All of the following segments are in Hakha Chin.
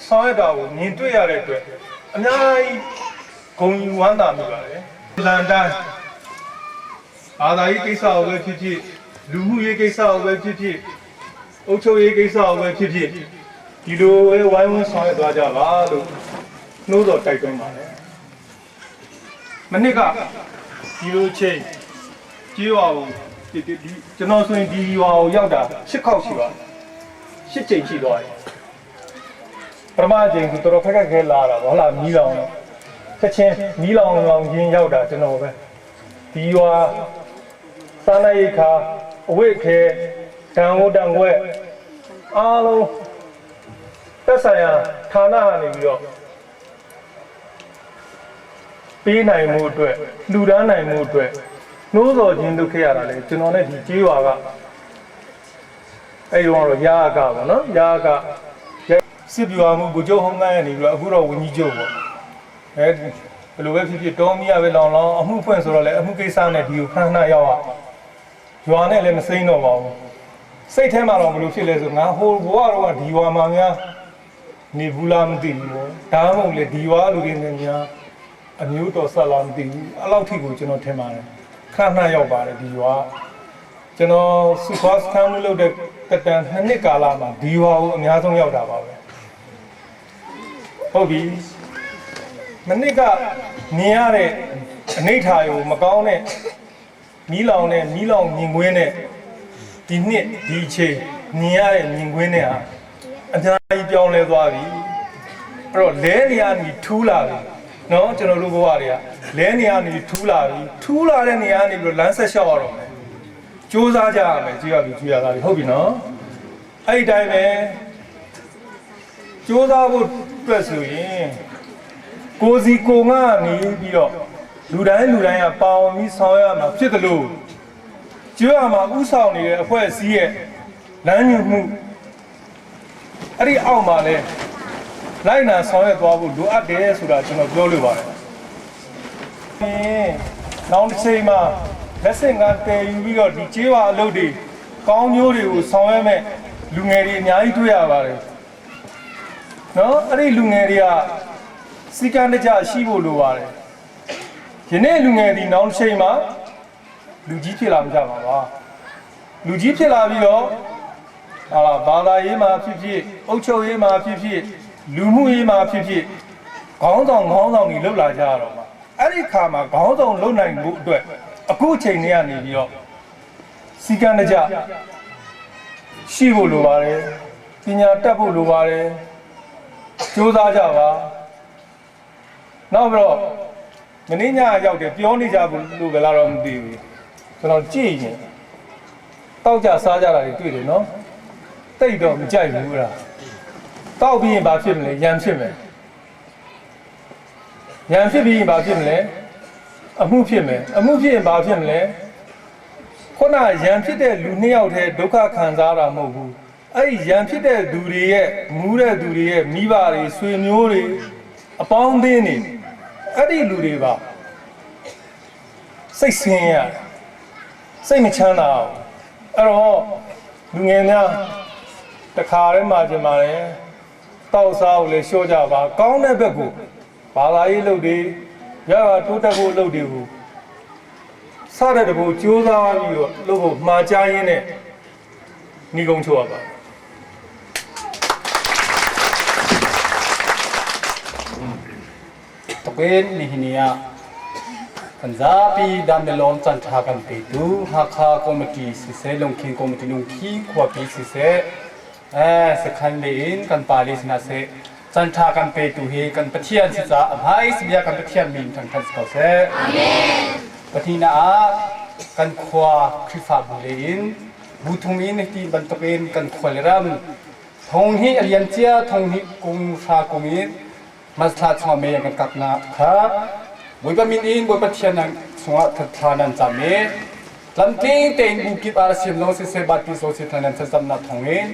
ဆောင်ရွက်တာကိုမြင်တွေ့ရတဲ့အတွက်အများကြီးဂုဏ်ယူဝမ်းသာမိပါတယ်။လန်တိုင်းဘာသာရေးကိစ္စကိုပဲဖြစ်ဖြစ်လူမှုရေးကိစ္စကိုပဲဖြစ်ဖြစ်အုပ်ချုပ်ရေးကိစ္စကိုပဲဖြစ်ဖြစ်ဒီလိုပဲဝိုင်းဝန်းဆောင်ရွက်သွားကြပါလို့နှိုးဆော်တိုက်တွန်းပါတယ်။မနှစ်ကဒီလိုချိန်ကြေးရွာကိုဒီဒီဒီကျွန်တော်ဆိုရင်ဒီရွာကိုရောက်တာ၈ခေါက်ရှိပါတယ်။၈ချိန်ရှိသွားတယ်။ပထမအချိန်ဆိုတော်တော်ခက်ခက်ခဲလာတာဗောလားမီးလောင်တော့ချက်ချင်းမီးလောင်လောင်ချင်းရောက်တာကျွန်တော်ပဲဒီရွာစားနပ်ရိက္ခာအဝတ်ခဲတန်ဝတန်ခွက်အားလုံးသက်ဆိုင်ရာဌာနကနေပြီးတော့ပေးနိုင်မှုအတွက်လှူဒန်းနိုင်မှုအတွက်နှိုးဆော်ခြင်းလုပ်ခဲ့ရတာလေကျွန်တော်နဲ့ဒီကြေးရွာကအဲ့ဒီတော့ရာကပေါ့နော်ရာက စစ်ပြူအောင်မှုကိုကျုပ်ဟုံးကန်းရနေပြီးတော့အခုတော့ဝင်းကြီးကျုပ်ပေါ့အဲဘယ်လိုပဲဖြစ်ဖြစ်တောမီရပဲလောင်လောင်အမှုဖွင့်ဆိုတော့လေအမှုကိစ္စနဲ့ဒီကိုခဏခဏရောက်อ่ะရွာနဲ့လည်းမစိမ့်တော့ပါဘူးစိတ်ထဲမှာတော့ဘယ်လိုဖြစ်လဲဆိုငါဟိုဘဝတော့ကဒီရွာမှာများနေဘူးလားမသိဘူးပေါ့ဒါမှမဟုတ်လေဒီရွာလူတွေနဲ့များအမျိုးတော်ဆက်လားမသိဘူးအဲ့လောက်ထိကိုကျွန်တော်ထင်ပါတယ်ခဏခဏရောက်ပါတယ်ဒီရွာကျွန်တော်စူပါစတန်လို့လုပ်တဲ့တက်တန်နှစ်နှစ်ကာလမှာဒီရွာကိုအများဆုံးရောက်တာပါပဲ ဟုတ်ပြီမနစ်ကမြင်ရတဲ့အနိဋ္ဌာယုံမကောင်းတဲ့မီးလောင်တဲ့မီးလောင်မြင်ကွင်းနဲ့ဒီနှစ်ဒီအချိန်မြင်ရတဲ့မြင်ကွင်းနဲ့ဟာအများကြီးပြောင်းလဲသွားပြီအဲ့တော့လဲနေရနေထူးလာပြီနော်ကျွန်တော်တို့ဘဝတွေကလဲနေရနေထူးလာပြီထူးလာတဲ့နေရာနေပြီးတော့လမ်းဆက်လျှောက်ရတော့မယ်စူးစမ်းကြရမယ်ကြည့်ရပြီကြည့်ရတာဟုတ်ပြီနော်အဲ့ဒီတိုင်းပဲ စူးစမ်းဖို့အတွက်ဆိုရင်ကိုစီကိုငါနေပြီးတော့လူတိုင်းလူတိုင်းကပါဝင်ပြီးဆောင်ရမှာဖြစ်တယ်လို့ကျွေးရမှာဥဆောင်နေတဲ့အဖွဲ့အစည်းရဲ့လမ်းညွှန်မှုအဲ့ဒီအောက်မှာလဲလိုက်နာဆောင်ရွက်သွားဖို့လိုအပ်တယ်ဆိုတာကျွန်တော်ပြောလိုပါတယ်။နောက်တစ်ချိန်မှာလက်ဆင့်ကတည်ယူပြီးတော့ဒီကျေးဝါအလုပ်တွေကောင်းမျိုးတွေကိုဆောင်ရွက်မဲ့လူငယ်တွေအများကြီးတွေ့ရပါတယ်။ နော်အဲ့ဒီလူငယ်တွေကစီကံတကြရှိဖို့လိုပါတယ်ယနေ့လူငယ်ဒီနောက်တစ်ချိန်မှာလူကြီးဖြစ်လာမှကြပါပါလူကြီးဖြစ်လာပြီးတော့ဟာလာဘာသာရေးမှာဖြစ်ဖြစ်အုပ်ချုပ်ရေးမှာဖြစ်ဖြစ်လူမှုရေးမှာဖြစ်ဖြစ်ခေါင်းဆောင်ခေါင်းဆောင်တွေလှုပ်လာကြရတော့မှာအဲ့ဒီခါမှာခေါင်းဆောင်လှုပ်နိုင်မှုအတွက်အခုအချိန်တွေကနေပြီးတော့စီကံတကြရှိဖို့လိုပါတယ်ပညာတတ်ဖို့လိုပါတယ် စူးစမ်းကြပါနောက်ပြီးတော့မင်းညရောက်တယ်ပြောနေကြဘူးလို့ပဲလားတော့မသိဘူးကျွန်တော်ကြည့်ရင်တောက်ကြစားကြတာတွေတွေ့တယ်နော်တိတ်တော့မကြိုက်ဘူးလားတောက်ပြီးရင်ဘာဖြစ်မလဲရံဖြစ်မယ်ရံဖြစ်ပြီးရင်ဘာဖြစ်မလဲအမှုဖြစ်မယ်အမှုဖြစ်ရင်ဘာဖြစ်မလဲခုနရံဖြစ်တဲ့လူနှစ်ယောက်တည်းဒုက္ခခံစားတာမဟုတ်ဘူး အဲ့ဒီရံဖြစ်တဲ့သူတွေရဲ့မူးတဲ့သူတွေရဲ့မိဘတွေဆွေမျိုးတွေအပေါင်းအသင်းတွေအဲ့ဒီလူတွေပါစိတ်ဆင်းရဲစိတ်မချမ်းသာအောင်အဲ့တော့လူငယ်များတခါတည်းမှကျင်ပါတယ်တောက်စားကိုလည်းလျှော့ကြပါကောင်းတဲ့ဘက်ကိုဘာသာရေးလုပ်တွေရပါတိုးတက်ဖို့လုပ်တွေကိုစတဲ့တကူစူးစမ်းပြီးတော့လုပ်ဖို့မှာကြားရင်းနဲ့ညီကုန်းချိုးရပါ Token ni hinia kan zapi dam de lom chan tha kan pe tu ha kha committee si se long king committee lung khi khwa pi si se eh sakhan le in kan pa le sina se chan tha kan pe tu hi kan pathian si cha amhai sibia kan pathian min thang than ko se amen pathina a kan khwa khrifa bu le in bu thung in ti ban token kan khwa le ram thong hi alian chia thong hi kung sha kung in มัสลาชอเมกันกักนาค่ะบุยปมินอินบุยปะเทียนนังสงะทัทานันจามเมลำติงเต็งบุกิบอาเซียมลงเซเซบัติโซเซทานันจำนาทองเอง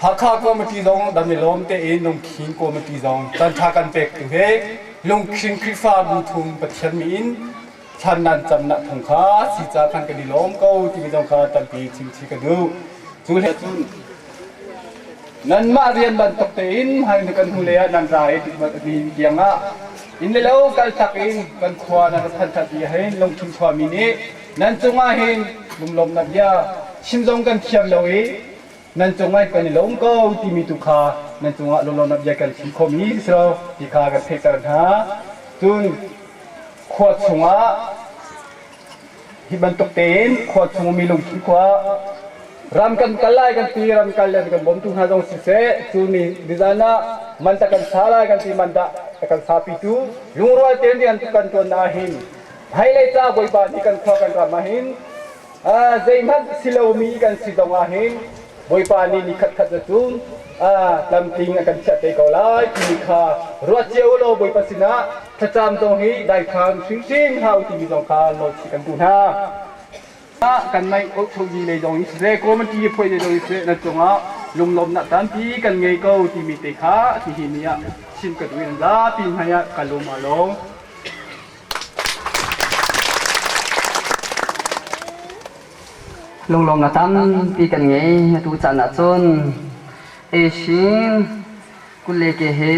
หักข้าก็มาตีจงดำในลมเตเองลงขิงก็มาตีจงจันทากันเป็กตุเฮลงขิงคริฟ้าบุทุงปะเทียนมีอินทันนันจำนาทองคาสีจาทันกันดีลมเก้าที่มีจงคาตันปีชิมชีกันดูจูเลจุน Nanmah rian bantuk tein hai kan hnu lei ah nan ra i nihin tiang ah inn le lo kaltak in kan khua nan rak phan ti hin lungthin khuami nih nan cungah hin lunglawmhnak bia chim zong kan thiam lo i nan cungah kan i lawm ko timi tu kha nan cungah lunglawmhnak bia kan chim khomi si lo ti kha kan theihter hna. Cun khua chungah Hi bantuk tein khua chung mi lungthin khua ram kan kal lai kan ti ram kal le kan bawmtu hna zong siseh cu ni nizan ah man ta kan sa lai kan ti man dah kan sapitu lungrual tein rian kan tuan na hin hmailei ca Bawipa nih kan khua kan ram ah hin zeihmanh si lomi kan si zong ah hin Bawipa nih ni khatkhat na cun tlamtling a kan chiah te ko lai timi kha ruat cio law Bawipa sinah thlacam zong hi daithlan hrimhrim hau timi zong kha nawl kan duh hna. Kan mei ochogi lei zong in siseh committee phuai lei zong in siseh na cungah lunglawmhnak tampi kan ngei ko timi te kha hihi ni ah chim ka duh in zapi hmai ah ka lawm a lawm. Lunglawmnak tampi kan ngei. Atu caan ahcun Asian kut le ke he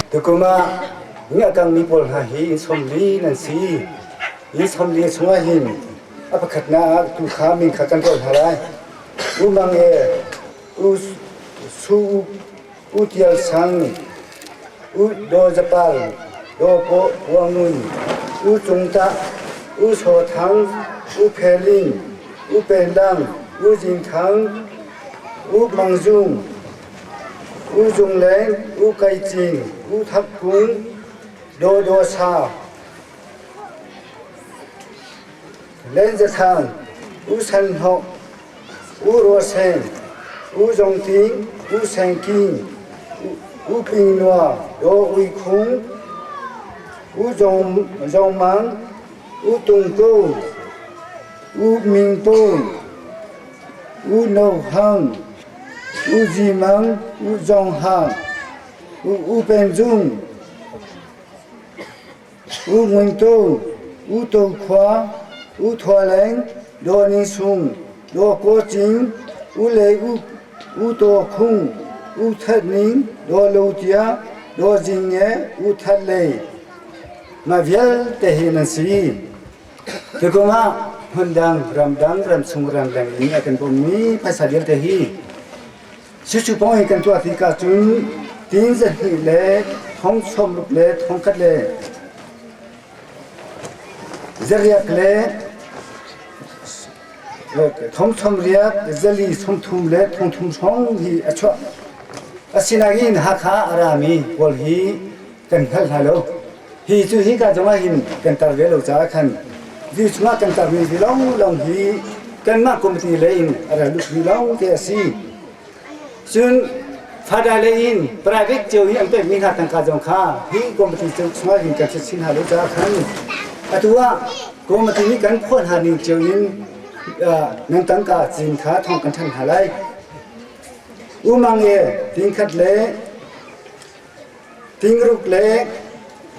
Tukum ah ngiahkangmi pawl hna hi inn 40 nan si. Inn 40 chungah hin a pakhatnak ah tu kha min kha kan rawlh hna lai. U Mang e, U Su U Tial Sang, U Do Zapal, Do Po Puang Ngun, U Cung Tah, U Saw Thang, U Phe Ling, U Pen Lang, U Jing Thang, U Mang Zung, U Zung Leng, U Kai Cing, U Thap Kung, Do Do Sa, Len Za Thang, U San Hok, U Ro Seng, U Zong Ting, U Seng King, U Ping Nua, Do Ui Khung, U Zong Zong Mang, U Tung Ko, U Ming Pung, U No Hang, U Ji Mang, U Zong Hang, U U Pen Zung, U Ngun Tu, U To Khua, U Thua Leng, Do Ni Sung, Do Ko Cing, U Le U, U To Khung, U That Ning, Do Lo Tia, Do Jing Nge, U That Lei. Mah vialte hi nan si. Tukum ah hmundang, ramdang, ramchung, ramleng in a kan bawmmi phaisa vialte hi Cucu kong hi kan tuah tikah cun tin zahnih le thong sawmruk le thongkhat le zariak le thong sawmriat zali sawmthum le thongthum hrawng hi a chuah. Asinain Hakha a rami pawl hi kan hngal hna lo. Hi cu hika zongah hin kan tar ve lo caah khan hi chungah kan tarmi hi lawnglawng hi kanmah committee lei in a ra lutmi lawng te a si. Cun fada lei in private cio hi an pekmi hna tangka zong kha hi committee chungah hin kan chit chin hna lo caah khan atu ah committee nih kan phuah hna ning cio in nan tangka cin kha thawng kan thanh hna lai. Umang e tingkhat le Tingruk le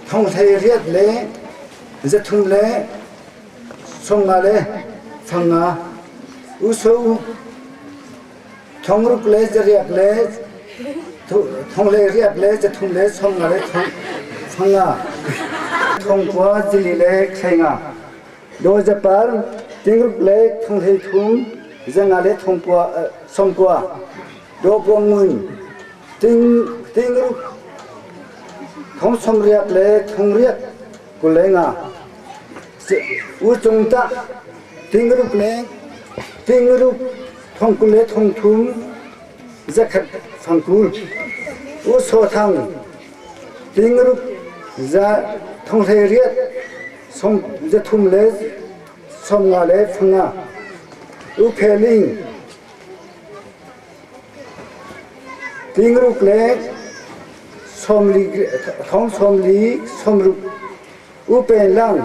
thonghlei riat le zathum le sawmnga le fangnga uso thongruk le zariak le thonghlei riat le zathum le sawmnga le fangnga thongkua zili le thleinga dawzapar tingruk le thonghlei thum zanga le thongkua sawmkua dawpuangun Tingruk thong sawmriat le thongriat 25. Ucung tah tingruk le tingruk thong 20 le thong thum zakhat fang 20. Usawthang tingruk za thong 18 song zathum le 50 le 50. Upheling Tingruk le thong 40 sawmruk. U Pen Lang.